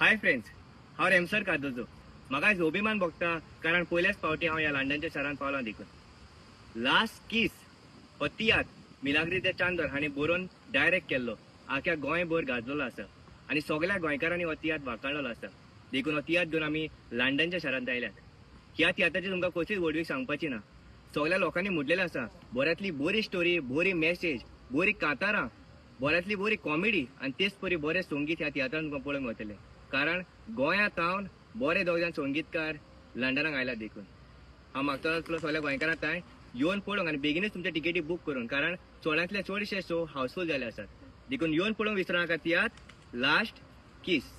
Hi friends, हांव Ramsar Cardozo. म्हाका आयज अभिमान भोगता कारण पयल्याच फावटी हांव ह्या लंडनच्या शारांत पावलां देखून. लास्ट कीस हो तियात्र मिलाग्री दे चांदर हांणी बरोवन डायरेक्ट केल्लो आख्या गोंयभर गाजलेलो आसा आनी सगळ्या गोंयकारांनी हो तियात्र वाखाणलेलो आसा. देखून हो तियात्र घेवन आमी लंडनच्या शारांत आयल्यात. ह्या तियात्राची तुमकां कसलीच व्हडवीक सांगपाची ना. सगळ्या लोकांनी म्हटलेलें आसा, बऱ्यांतली बरी स्टोरी, बरी मॅसेज, बरी कांतारां, बऱ्यांतली बरी कॉमेडी आनी तेच परी बरें संगीत ह्या तियात्रान तुमकां पळोवंक मेळटलें. कारण गोंयांत सावन बरे दोग जाण संगीतकार लंडनाक आयल्यात. देखून हांव मागता तुला सगळ्या गोंयकारां तांय येवन पळोवंक आनी बेगीनच तुमचे टिकेटी बूक करून, कारण चडांतले चडशे शो हाऊसफूल जाल्ले आसात. देखून येवन पळोवंक विसरू नाका तियात्र लास्ट कीस.